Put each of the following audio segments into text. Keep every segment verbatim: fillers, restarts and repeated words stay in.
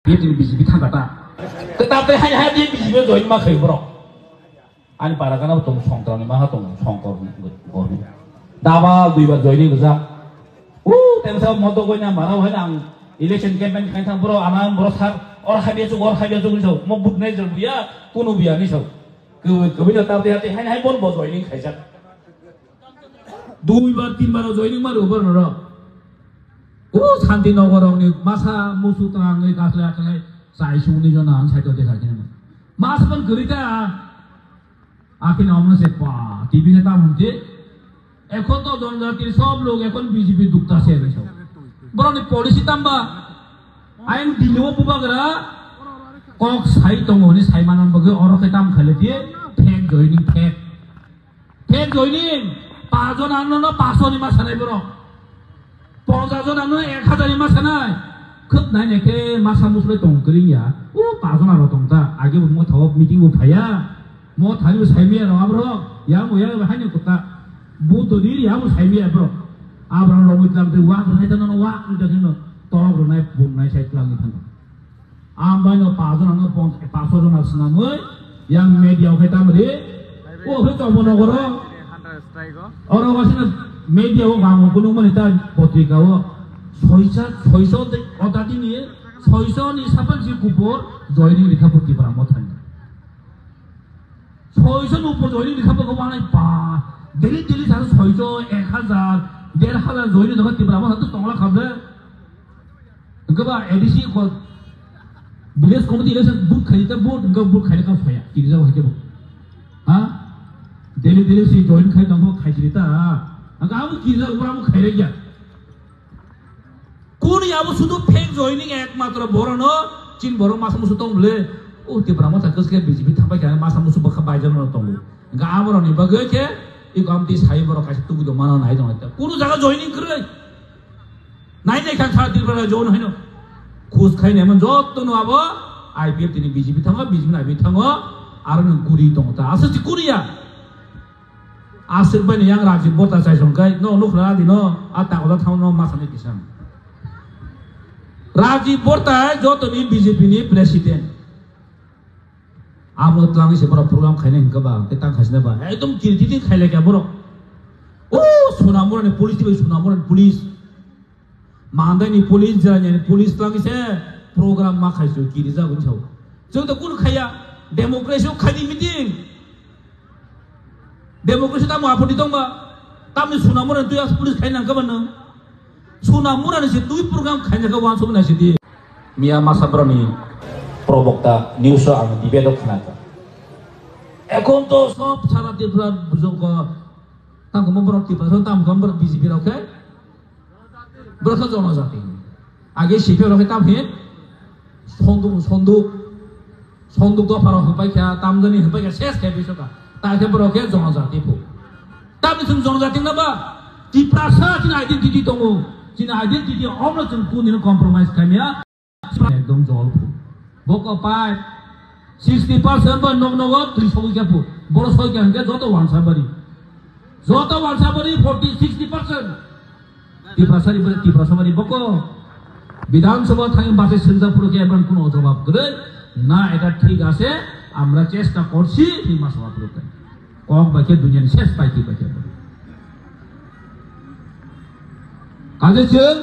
P F ni B J P thangkha ta. Tei tabtei hai hai di B J P join ma khai borok. Ani para gana tong songkrak ni maha tong songkrak ni gorni. Daba duibar join ni gujak. Uh, temsa moto goi na mara hai ang election campaign khai thang bro ana bro sar or habia chuk or habia chuk ni sao. Mo but nai jor buya, kunu buya ni sao. Kwi, kwi na tabtei tabtei hai hai bon bo join ni khaijak. Duibar tinbar joining mari ubar noro. O Shanti Nagar rokni masa musu twrangwi kaslai aklai chai sungni jona ang saito dekha khe. Mas ban kwrwi ta. Akhini omno se pa T V khe ta munti. Ekhon to jonjati sob log ekhon B J P dukta se hinwi sao. Borokni policy tamba ayang Delhi o bubagra kok sai tongo hinwi sai manna bagwi oro khe tam khaile diye fake joining fake. Fake joining, paanch jon ano no paanch ni ma sanai borok. Ponchas jon ano ek hazar ni ma sanai. Khub nai nai khe masa musulai tong kring ya. O paanch jon ano tong ta. Age bo mo thao meeting bo phaya. Mo thani bo sai miya rok aborok. Ya mo ya hai ni kota. Bu to dir ya mo sai miya borok. Aborok rok mo tlang te wak rai ta no wak ni ta no. Tok ro nai bun nai sai tlang ni thang. Ambai no paanch jon ano pon-, paanch jon swnamwi yang media o khe tamri. O khe chobonogoro. Oro wasina media o bang kunung mani ta potrika o soisa, soiso de otati ni soiso ni sapan si kupor joining likha purti para mo thani. Soiso ni upor joining likha purti ko manai pa. Daily daily sa soiso ek hazar, der hazar joining dokha Tipra mo satu tongla khabde. Hingke ba A D C ko village committee election vote khai ta vote hingke vote khai ka soya kiri jago hingke bo. Ha? Daily daily si join khai tong khai kiri ta. Hingke abo kiri jago abo khai ya. Kuni abo sudu fake joining ek matro borono chin borok masa musu tong bole. O Tipra mo thangke B J P thangbai kha masa musu bokha bai jano tong. Hingke abo roni bagwi khe i committee sai borok kaisa tugu do mano nai tong ta. Kunu jaga joining kwrwi. Nai nai kha kha Tripura jono hino. Khus khai nai man jotto no abo I P F tini B J P thango, B J P na I P F thango, aro no guri tongo ta. Asa si kuriya. Aswk bai ni yang Rajiv Borta chai song kai, no nukh ra di no, a ta oda thang no ma sani kisam. Rajiv Borta joto ni B J P ni president. Amo twlangwi se borok program khainai hwnkhe ba, tei tang khaisina ba. Ekdom kiri titi khailai kha borok. O Sonamurani police tei bai Sonamurani police. Mandaini police, Jiraniani police twlangwi se program ma khaisu kiri jagwi sao. Chwng to kun khaiya, democracy o khaidi meeting. Democracy tamo aphuti tongba, tamni Sonamurani twi as police khaina hwnkhe ba nwng. Sonamurani se twi program khaina khe wansukna sidi. Miya masa borokni probokta news o ang debate o khna kha. Ekhon to sob sara Tripura bujok ko, tamo borok Tripura so tamo borok B J P rok khe, borok khe jonojati. Age C P M rok khe tam hin, sonduk, sonduk, sonduk dopha rok hwnpai kha, tamjani hwnpai kha, ses khe bisoka. Ta khe borok khe jonojati phu. Tamni chwng jonojati na ba? Tiprasa chini identity tongo. Chini identity omno chwng kuni no compromise khaimya. Ekdom jol phu. Boko pai sixty percent ba nog nogo twi sogwi khe phu. Boro soi khe hwnkhe joto wansa bari. Joto wansa bari forty, sixty percent. Tiprasari bari, Tiprasa bari boko. Bidhan Sabha thangwi base swngjak phuru khe ebran kuno jawab kwrwi. Na, eta thik ase, amra chesta korchi, hinwi ma jawab rwkha. Kok bai khe duniani ses pai twi bai khe. Kaje chwng,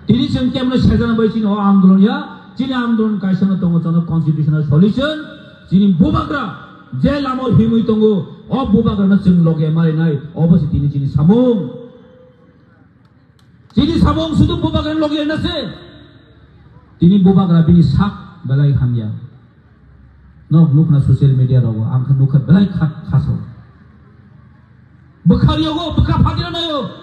tini chwng kemno sejana bai chini o andolon ya, chini andolon kaisa no tongo, chwngno constitutional solution, chini bubagra je lama o himwi tongo, o bubagra no chwng loge marinai, obo se tini chini samung. Chini samung sudu bubagra logi na se. Tini bubagra bini sak belai hamya. Nok nukna social media rogo, ang khe nukha belai kha-, khaso. Bwkha riyogo, bwkha phatira nayo.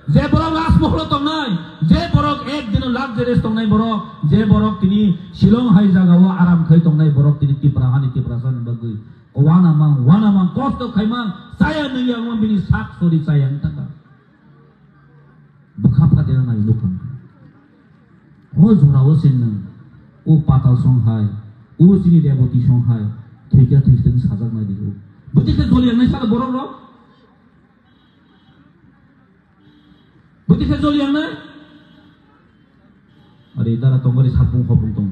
Je borok rajmoholo tongnai, je borok ek dino luxurious tongnai borok, je borok tini Shillong hai jagao aram khai tongnai borok tini Tipra hani Tiprasa ni bagwi. Wana mang, wana mang, kosto khai mang, chaya nungya mang bini sak sori chaya wng thangkha. Bwkha phatira nai nukha. O jora o se nwng, o patal song hai, o chini reboti song hai, thwikha thwistwng sajak nai di o. Bwtwi khe joli yang nai sala borok rok? Bwtwi khe joli yang nai? Ari dara tongmani sapung hopung tong.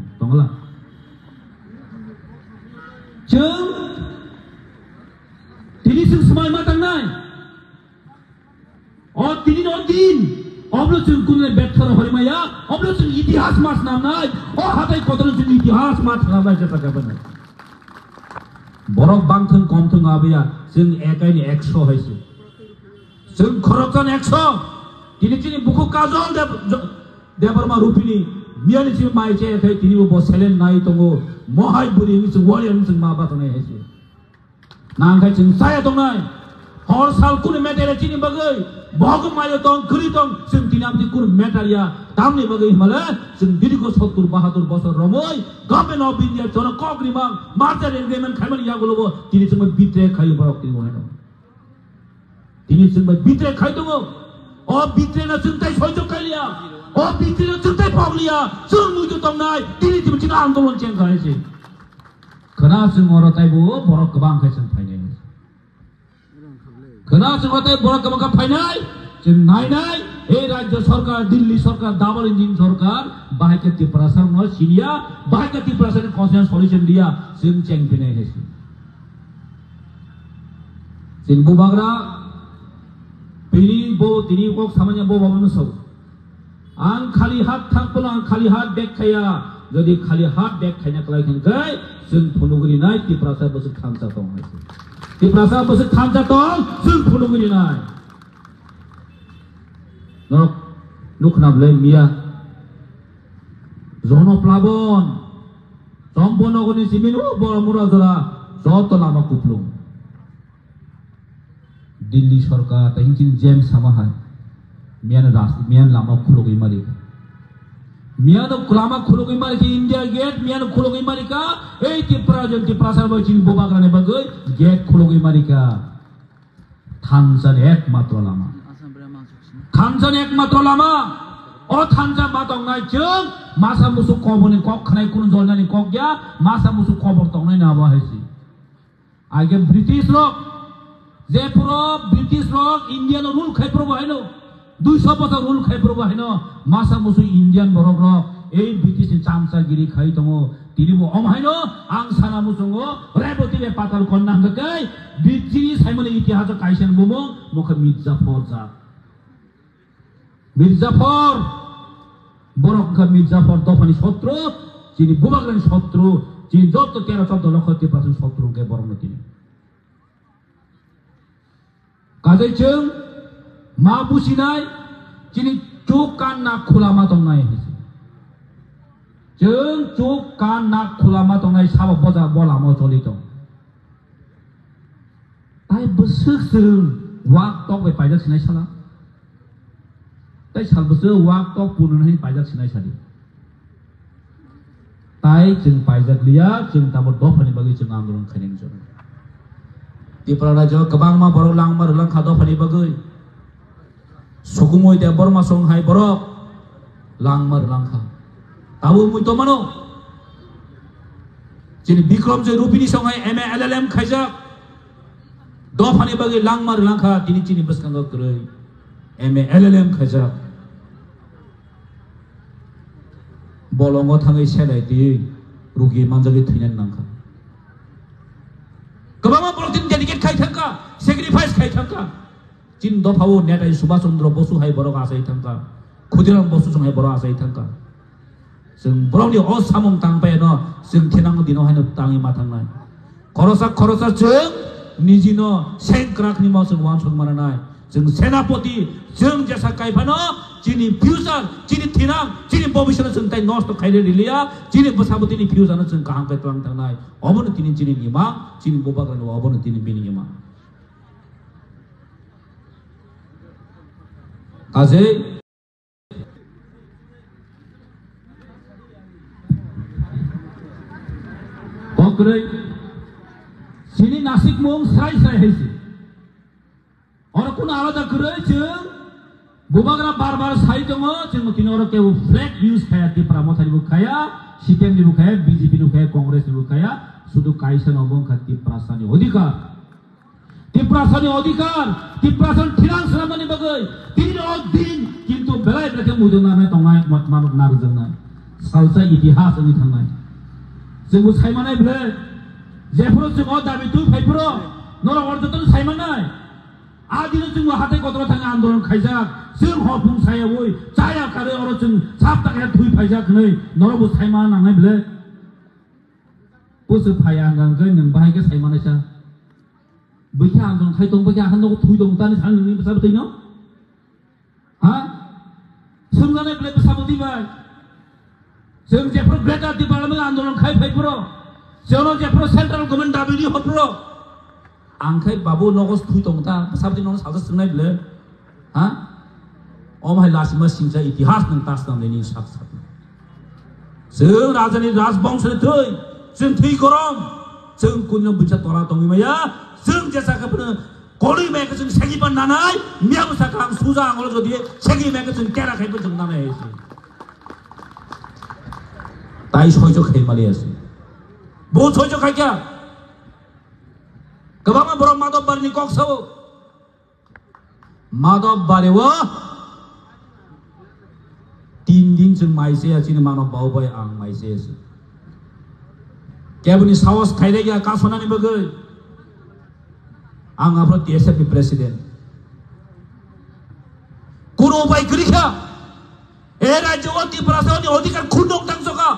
Chwng kunui betkhano hori maya, omo chwng itihas ma swnamnai, o hatai kotor chwng itihas ma swnamnai jesa jabani. Borok bangthwng komthwng abiya, chwng ekaini ekso hai se. Chwng khoroksan ekso, tini chini bukhuk Kajol Deb-, Jo-, Debbarma Rupini, miyani chini mai che khai tini bo selen nai tongo, mohai buri ni chwng wali ni chwng ma batanai hai se. Nang khai chwng chaya tongnai. Hor sal kunu metere chini bagwi. Bohok mayo tong, kwrwi tong, chwng tini amtwi kunu meter ya. Tamni bagwi himale, chwng dirgho sottur bahatur bosor romwi, Government of India jono kok rimang, merger agreement khaimani yagulogo, tini chwngno betray khaio borok tini bo haino. Tini chwngno betray khai tongo. O betray no chwng tai soijo khailiya. O betray no chwng tai pokliya. Chwng muitu tongnai, tini chwng chini andolon cheng khaisi. Khwna chwng oro taibo borok kwbang khe chwng phainai. Khwna chwng oro tai borok kwbang khe phainai. Chwng nainai, ei rajya sarkar, Delhi sarkar, double engine sarkar, bahai khe Tiprasa no siniya, bahai khe Tiprasa ni constitution solution diya, chwng cheng phinai hai se. Chini bubagra, bini bo, tini kok samanya bo baba no sao. Ang khali hat thang polo ang khali hat bag khaya. Jodi khali hat bag khaina kwlai thang khe, chwng phunugwi nai Tiprasa bwswk thansa tong hai se. Tiprasa bwswk thansa tong, chwng phunugwi nai. Norok nukna belai miya. Jono plabon. Chompo nogoni simin o Boromura jora joto lama kuplung. Delhi sarkar, tai hinkhe James sama hai. Miyan ras-, miyan lama khulogwi mari. Miyan lama khulogwi mari khe India Gate, miyan khulogwi mari ka, ei Tipra jon Tiprasa bai chini bubagrani bagwi gate khulogwi mari ka. Thansa ni ekmatro lama. Thansa ni ekmatro lama. O thansa ma tongnai chwng, masa musu kobor ni kok khnai kunu jolnani kok ya, masa musu kobor tongnai na abo hai si. Age British rok, je phuru British rok India no rule khai phuru bo haino, duiso bochor rule khai phuru bo haino, masa musu Indian borok rok ei British ni chamchagiri khai tongo. Tini bo om haino ang sana muchungo Reboti bai Patal Konna hwnkhe kai British ni saimani itihas o kaisa ni bumung mokha Mirza Forza. Mirzaphor, borok wngkha Mirzaphor dophani sotro, chini bubagrani sotro, chini joto tero choddo lokho Tiprasani sotro wngkhe borokno tini. Kajai chwng ma businai, chini chuk kan nak khula ma tongnai. Chwng chuk kan nak khula ma tongnai sabo boja bo lama o choli tong. Tai bwswk chwng wak tok bai paijak sinai sala. Tai sal bwswk wak tok pununai paijak sinai sadi. Tai chwng paijak liya, chwng tamo dophani bagwi chwng andolon khainani jora. Tipra rajyo kwbangma borok langma rwlang kha dophani bagwi. Sukumui Debbarma song hai borok langma rwlang kha. Tabuk mui tongmano. Chini Bikram Joy Rupini song hai M A L L M khaijak. Dophani bagwi langma rwlang kha, tini chini bwskango kwrwi M A L L M khaijak. Bolongo thangwi selai twiwi rugi manjagwi thwinani nangkha. Kwbangma borok tini dedicate khai thangkha, sacrifice khai thangkha. Chini dophao Netaji Subhash Chandra Bosu hai borok achai thangkha, Khudiram Bosu song hai borok achai thangkha. Chwng borokni o samung tang paino chwng thinang dino haino tangwi ma thangnai. Khorosa khorosa chwng nijino sengkrakni mo chwng uansuk mananai. Chwng senapoti, chwng jesa kaiphano chini future, chini thinang, chini bobiswano chwng tai nosto khaile riliya, chini bwsabotini future no chwng kaham khe twlang thangnai. Obono tini chini imang, chini bubagrani obono tini bini imang. Kajei kok kwrwi sini nasik mung srai srai hai se. Oro kuno alada kwrwi chwng bubagra bar bar sai tongo, chwng tini oro kebo flag use khaya, Tipra Motha ni bo khaya, C P M ni bo khaya, B J P ni bo khaya, Congress ni bo khaya, sudu kaisa no obo wngkha Tiprasa ni odhikar. Tiprasani odhikar, Tiprasani thinang swnamnani bagwi tini o din kintu belai belai khe muitu narwknai tongnai, ma-, manuk narwkjaknai. Salsa itihas wngwi thangnai. Chwngbo saimanai bwle, jephuru chwng o dabi twi phaiphuru norok oro jotono saimanai. A dino chwng bo hatai kotor thangwi andolon khaijak, chwng hor phung sayawi chaya karwi oro chwng sap takya thwi phaijak hwnwi norok bo saima nangnai bwle? Bo chwng phai ang ang khe nwng bahai khe saimanaisa. Bwkhe andolon khai tong, bwkhe ahan nogo thwi tong tani sani nini bwsa bwtwi no? Ha? Swngjanai bwle bwsa bwtwi bai. Chwng jephru Greater Tipraland andolon khai phai phuru, chwngno jephru central government dabi di hor phuru, ang khai babu nogo thwi tong ta, bwsa bwtwi nono salsa swrwngnai bwle? Ha? Omo hai lasima singcha itihas nwng tasnam nini sak sak. Chwng rajani rajbongshoni thwi, chwng thwi gorom, chwng kunno bwsa tola tongwi maya, chwng jesa khe phano Koli mekhe chwng segi pan nanai, miya bwsa kang suja angol jodi segi mekhe chwng kera khai chwng nanai hai se. Tai soijo khai mali ase. Bo soijo khai kya? Kwbangma borok Madhab Bari ni kok sao. Madhab Bari o Tin din chwng mai se ya, chini mano bau bai ang mai se ya se. Keboni sahos khaidai ya kasonani bagwi. Ang aphro T S F ni president. Kuno upai kwrwi kha. E rajyo o Tiprasa ni odhikar khundok tang soka.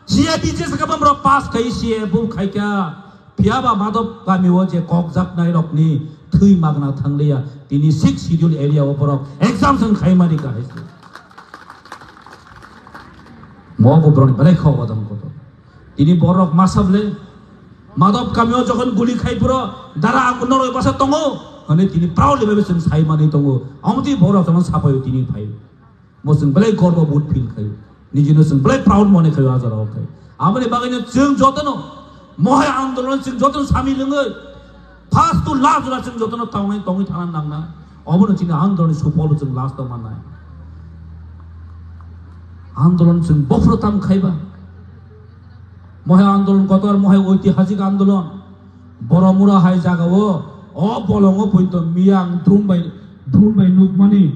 C A B je saka bamro pass khai C A bo khai kha. Phiya ba Madhab kami o je kokjaknai rokni thwi magna thangliya, tini six schedule area o borok exemption khaimani kahai se. Mo bo borok ni belai kha obo jang kotor. Tini borok masa bwle Madhab kami o jokhon guli khai phuro dara ang noroi basa tongo, hwnwi tini proudly bai chwng sai manwi tongo. Amtwi borok jokhon sapai tini phai. Mo chwng belai gorbo bood feel khayo. Nijino chwng belai proud mone khayo a jora o khai. Aboni bagwino chwng jotono mohai andolon chwng jotono samil wngwi first to last jora chwng jotono tongwi tongwi thana nangna. Obono chini andoloni sufolo chwng last o mannai. Andolon chwng bophro tam khaiba. Mohai andolon kotor, mohai oitihasik andolon. Boromura hai jaga o, o bolongo poito miyang drum bai, drum bai nukmani.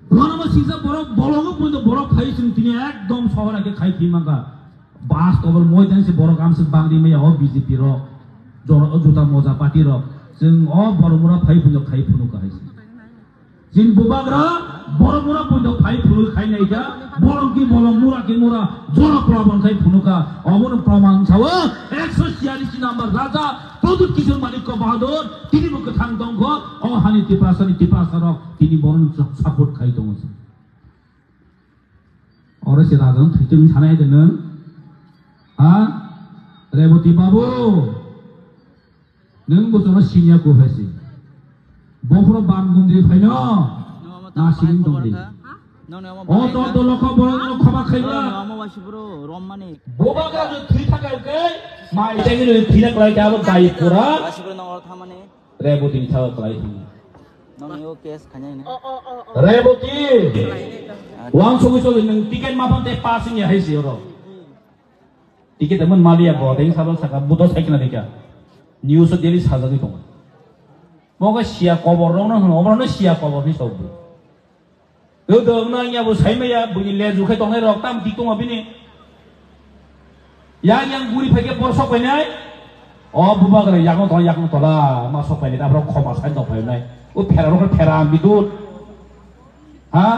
Bono bo sijak borok bolongo poito borok khai chwng tini ekdom sohor ake khai thwi mangkha. Bas kobol moi tang se borok amswk bangri maya o B J P rok. Jora o juta moja party rok. Chwng o borok mura phai phunuk khai phunuk hai se. Chini bubagra borok mura poito phai phunuk khai nai kha. Bolong ki bolong mura ki mura jora proman khai phunuk kha. Obono proman sao ekso chiyalish number raja Pradyut Kishore Manikya Bahadur tini bo kwthang tongkho. O hani Tiprasa ni Tiprasa rok tini boron support khai tongo. Oro se raja no thwitwng sanai de nwng. Ha? Reboti babu. Nwng bo chwngno siniya ku hai se. Bophro ban gundri phaino. Na sini tong di. O to to lokho borok no khoba khaila. Boba ga thwi thaka ke. Mai tagi thwi na klai ka bo dai pura. Reboti ni thago kwlai thangma. Nokni o case khainai na. Reboti. Wang sogwi sogwi nwng ticket ma phang tei pass wngya hai si oro. Ticket emon maliya bo tei sabo saka buto sai khna dikha. News o daily sajagwi tongo. Moga sia kobor rok no hwno, obo no sia kobor ni sogwi. Dodok no ya bo sai maya, bini leju khe tongnai rok tam tik tongo bini. Yang yang guri phai khe bor sok painai. O bubagra yakno tola, yakno tola, ma sok painai, ta borok khoma sai dok painai. O phera rok phera bidut. Ha?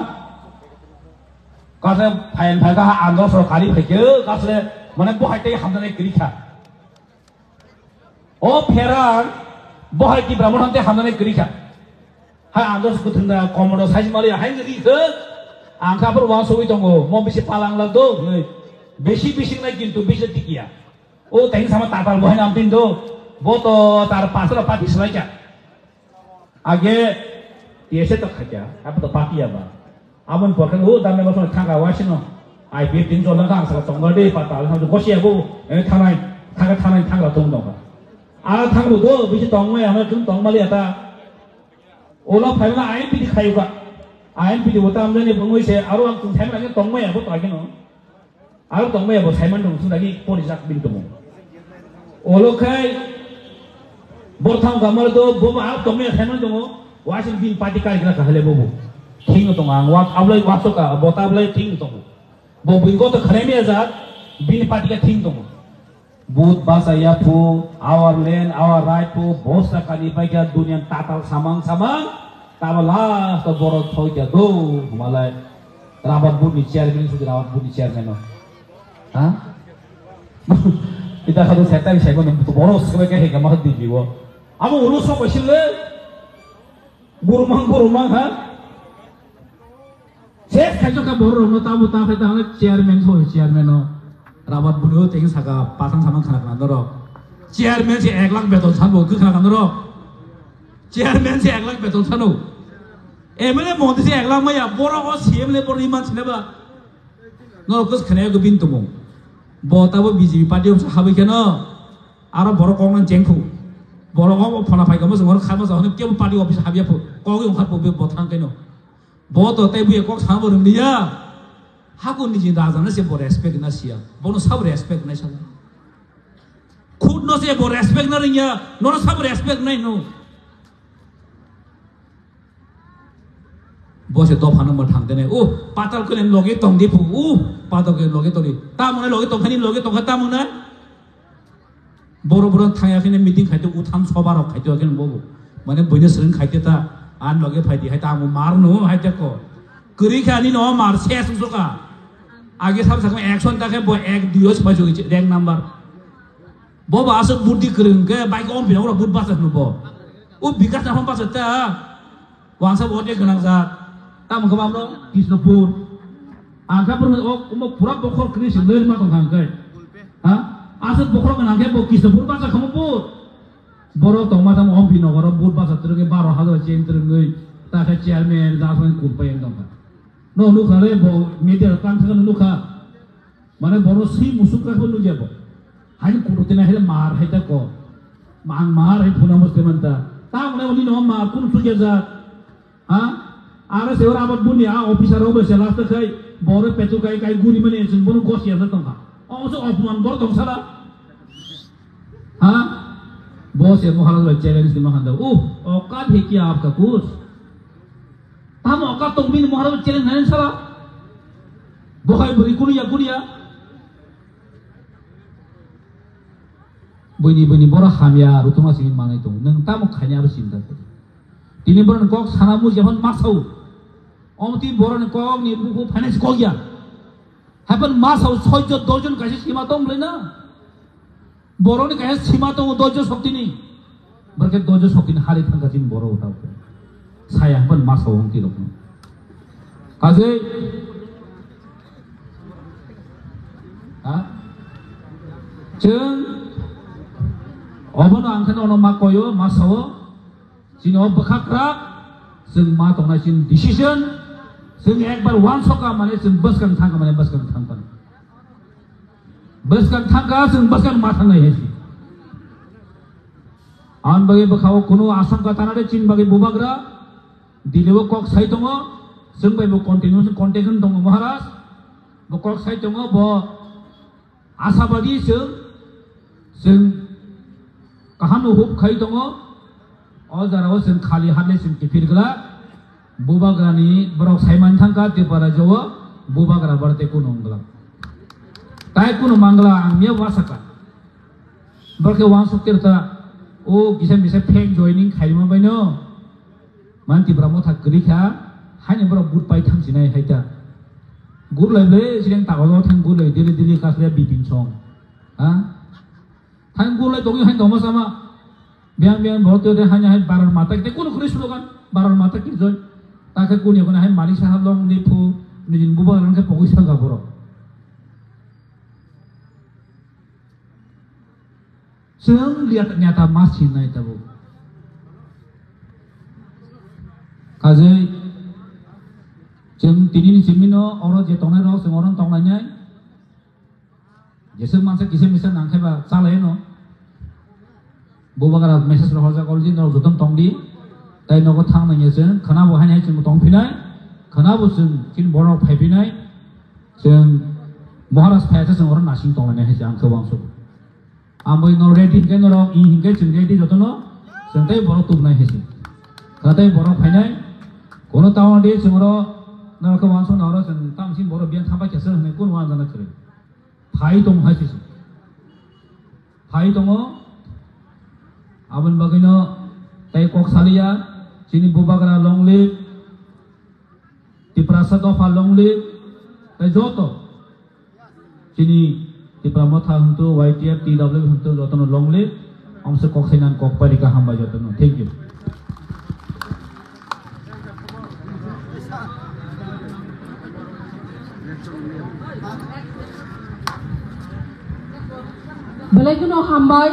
Kase phain phai kha andro sorkari phai khe, kase mane bo hai tei hamdane kiri kha. O pherang, bo hai Tipra Motha tei hamjaknai kwrwi kha. Hai ang dos kwthwng da, komoro sai mali hai wngwi khe, ang kha phuru uansugwi tongo, mo bisi palang lak do hwnwi. Bisi bising nai kintu bisi tikiya. O tei sama tatal bo hai nam tin do, bo to tar pasra pati swlai kha. Age T S A to khaikha, abo to papiya ba. Aboni pore khe o damne bosong thangka waisino. I P F tin jolna kha ang saka tongma de pa tal thang gosi abo, eh, thanai, thangka thanai thangra tong tongka. A thangru do bisi tongmai ama tum tongmali ata. Olo phaimana I N P D khayuka. I N P D o tamjani bungwi se aro ang tum thaimana khe tongmai abo to agino. Aro tongmaya bo Simon dong sung dagi porijak bini tongo. Olo khai bortham gamar do bo aro tongmaya Simon dongo. Wasin bin party kai gra kahale bobo. Thing tongo ang wak ablai wak soka bota ablai thing tongo. Bo bin go to khare me ajak bin party ka thing tongo. But bachaya phu, our land, our right phu, bosta kani paikha duniya tatal samang samang, tamo last o borok thoi kya do, malai rabat but ni chairman sudi rabat but ni chairman o. Ha? Ita khadu setan sai kono borok sebe ke hega ma di biwo. Amo ulu so ko sile. Burumang burumang ha. Ses khaijak kha borok rokno tamo ta khe ta hwnwi chairman soi chairman o. Rabat buni o teng saka pasang samang khana khana norok. Chairman se ek lakh beton sanbo khe khana khana norok. Chairman se ek lakh beton sano. M L A modi se ek lakh maya borok o C M le borok iman sine ba. Norok kos khana go bin tumo. Bo tabo B J P party o habwi kheno. Aro borok kok nang chengkhu. Borok o phona phai kamo jong kharma jong kebo party office habya phu. Kok yong kharpo be bothang keno. Bo to tei buya kok sama rwng liya. Hakun ni jin raja na se bo respect na siya. Bono sab respect nai sala. Khud no se bo respect na ringya. Nono sab respect nai no. Bo se dopha no mwthang tene. O patal kole loge tong di phu. O patal kole loge tong di. Tamone loge tong khani loge tong kha tamone. Boro boro thangya khene meeting khaito utham soba rok khaito khene bobo. Mane buino sering khaito ta an loge phaidi hai ta amo mar no hai ta ko. Kuri kha ani no mar ses usoka. Age sab sakma action ta khe bo ek dui os phajo rank number. Bo ba aswk buddi kwrwng khe bike on bina ura bud basa hwno bo. O bikas na phone basa ta. Wangsa bo de gwnang jat. Tamo khe mamro Krishnapur. Ang kha bro o mo pura bokhor kri se lel ma tong khang kai. Ha? Aswk bokhor gwnang khe bo Krishnapur basa khamo bud. Boro tong ma tamo om bina ura bud basa trwge baro hajar chen trwge. Ta khe chairman da phone kurpai tong kha. No nukha le bo media kan thang nukha. Mane bono swi musuk kha nukya bo. Hani kutuk tena hele mar hai ta ko. Mang mar hai phuna mo se manta. Ta mane oni no mar kun sukya ja. Ha? Ara se ora abot buni a officer obo se last khai. Boro petu kai kai guri mane sun bono gos ya tong kha. O so opman bor tong sala. Ha? Bo se Maharaj bai challenge ni mahanda. Uh, aukat hai kya aapka kuch? Tamo aukat tong bini Maharaj bai challenge nai sala. Bohai buri kuliya kuliya. Bini bini boro hamya rutuma sini manai tong. Nang tamo khanya abo sinta kori. Tini boro kok sana mu japan masau. Om ti boro ni kok ni buku finance kok ya. Hapan masau soijo dojon kaisa sima tong beli na. Boroni kaisa sima tongo dojo soktini. Borokhe dojo soktini hari thangkha chini borok uta uta. Saya hapan masa wng tirokno. Kajei. Ha? Chwng obono ang kheno ono ma koyo, ma sao. Chini o bwkhakrak, chwng ma tongnai chini decision, chwng ekbar uansukha mane chwng bwskang thangkha mane bwskang thangkha. Bwskang thangkha, chwng bwskang ma thangnai hai si. Ang bagwi bwkhao kunu asongkha tanade chini bagwi bubagra, Delhi o kok sai tongo, chwng bai bo continuation contact wng tongo Maharaj, bo kok sai tongo, bo Asabadi chwng, chwng kaham no hope khai tongo. O jora o chwng khali hat le chwng kiphir gla. Bubagra ni borok sai man thangkha Tripura rajyo o, bubagra bar tei kunu wng gla. Tai kunu mangla ang miya wasaka. Borok khe wansuk tir ta, o kisa misa fake joining khaima bai no. Man Tipra motha kwrwi kha, haini borok good pai thang sinai hai ta. Good lai ble, sideng ta olo thang good lai, dili dili kasle bipin song. Ha? Thang good lai tongwi hain tongma sama. Biang biang borok tyo de haini hai barar mata, te kono khuri slogan, barar mata ki joy. Ta khe kuni kono hai mani saha long ni phu, nijin buba rang khe pogwi sal ga borok. Chwng liya nyata ma sinai tabuk. Kajei chwng tini ni simi no oro je tongnai rok chwng oro tonglainai. Jeswk mansa kisa misa nang khe ba chalai no. Bubagra message rok horjak already norok jotono tongdi. Tai nogo thang nangya chwng khwnabo haini hai chwng tongphinai. Khwnabo chwng chini borok phaiphinai. Chwng Maharaj phaiya chwng oro nasing tonglainai hai se ang khe uansuk. Ang bai no ready hinkhe norok, i hinkhe chwng ready jotono, chwng tei borok tubunai hai se. Khwna tei borok phainai, kono town di chwng oro norok khe uansuk na oro chwng tamsini borok biyang thampai khe se hwnwi kunu uansukna kwrwi. Phai tong hai se. Hai tongo, aboni bagwino tei kok saliya, chini bubagra long live, Tiprasa dopha long live, tei joto chini Tipra Motha hwntu, Y T F, T W hwntu jotono long live, omse kok sainan kok pari kaham bai jotono. Thank you. Belai kheno hambai,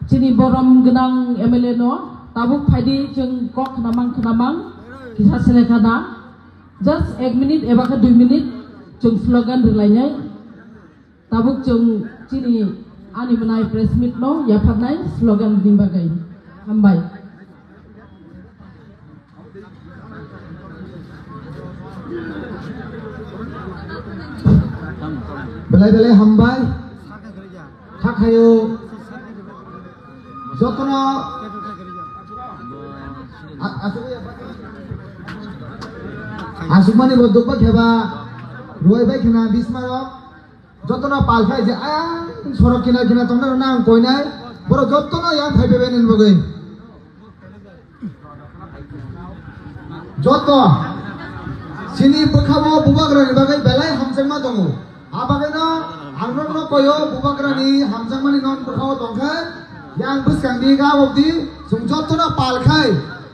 chini borom gwnang M L A no, tabuk phaidi chwng kok khnamang khnamang kisa selekha da, just ek minute eba khe dui minute chwng slogan rwlainai. Tabuk chwng chini ani mwnai press meet no yapharnai slogan ni bagwi. Hambai. Belai belai hambai. Khakhayo. Jotono a-, aswk-, aswkmani bo dukba kheba ruwai bai khna bismarok. Jotono pal khai je ayang sorok kinar kinar tongnai rok nang koinai, borok jotono yang phai phai bai nini bagwi. Joto chini bwkhao bubagrani bagwi belai hamjakma tongo. A bagwino ang nokno koyo bubagrani hamjakmani non bwkhao tongkhe yang bwskangni gabokdi chwng jotono pal khai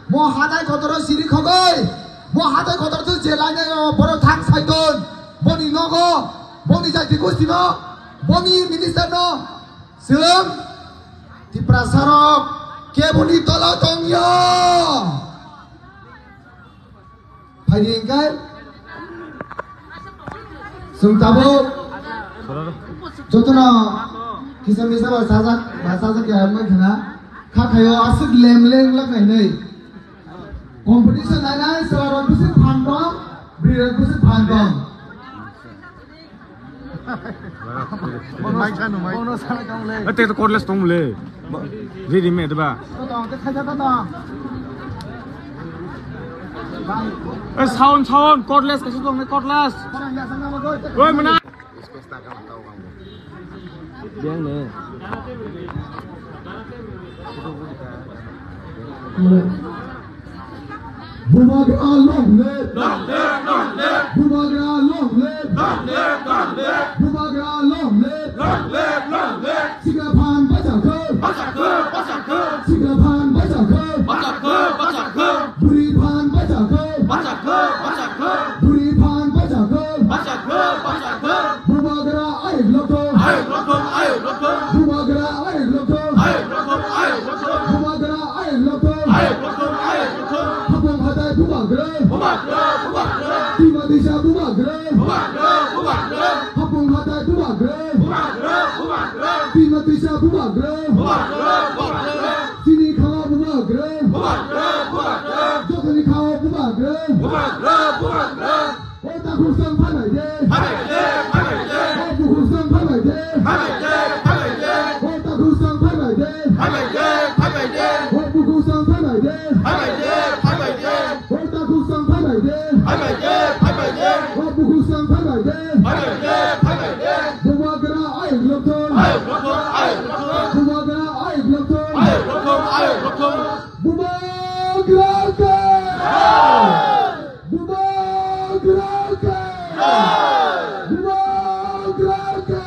mo hatai kotoro siri khogoi, mo hatai kotoro tu je lainai o borok thang saiton boni nogo. Boni jati gosti no, boni minister no, chwng Tiprasa rok keboni tolo tongyo. Phaidi hingkai, chwng tabuk jotono kisa misa ba sajak, ba sajak ya wngma khna, kha khayo aswk lem lem lak nai nai. Competition nai nai, chwla rok bwswk phan tong, bwrwi rok bwswk phan tong. Ate to cordless tong le. Ready made ba. Eh, sound, sound, cordless kasi tong le, cordless. Oi, mana? Bubagra long live! Long live, long live! Bubagra long live! Long live, long live! Bubagra long live! Long live, long live! Sikla phan bacha kho! Bacha kho, bacha kho! Sikla phan bacha kho! Bacha kho, bacha kho! Bwrwi phan bacha kho! Bacha kho, bacha kho! Bwrwi phan bacha kho! Bacha kho, bacha kho! Bubagra ayuk lokthong! Ayuk lokthong, ayuk lokthong! Bubagra ayuk lokthong! Ayuk lokthong, ayuk lokthong! Bubagra ayuk lokthong! Ayuk lokthong, ayuk lokthong! Hapung hatai bubagra! Bubagra, bubagra! Twima twisa bubagra! Bubagra, bubagra! Hapung hatai bubagra! Bubagra, bubagra! Twima twisa bubagra! Bubagra, bubagra! Chini khawa bubagra! Bubagra, bubagra! Jotoni khawa bubagra! Bubagra, bubagra! O takhuk sang phabai de! Phabai de, phabai de! O bukhuk sang phabai de! Phabai de, phabai de! O takhuk sang phabai de! Phabai de, phabai de! O bukhuk sang phabai de! Phabai de, phabai de! O takhuk sang phabai de! Phabai de, phabai de! O bukhuk sang phabai de! Phabai de, phabai de! Bubagra ayuk lokthong! Ayuk lokthong, ayuk lokthong! Bubagra ayuk lokthong! Ayuk lokthong, ayuk lokthong! Bubagra ke! Bubagra ke! Bubagra ke!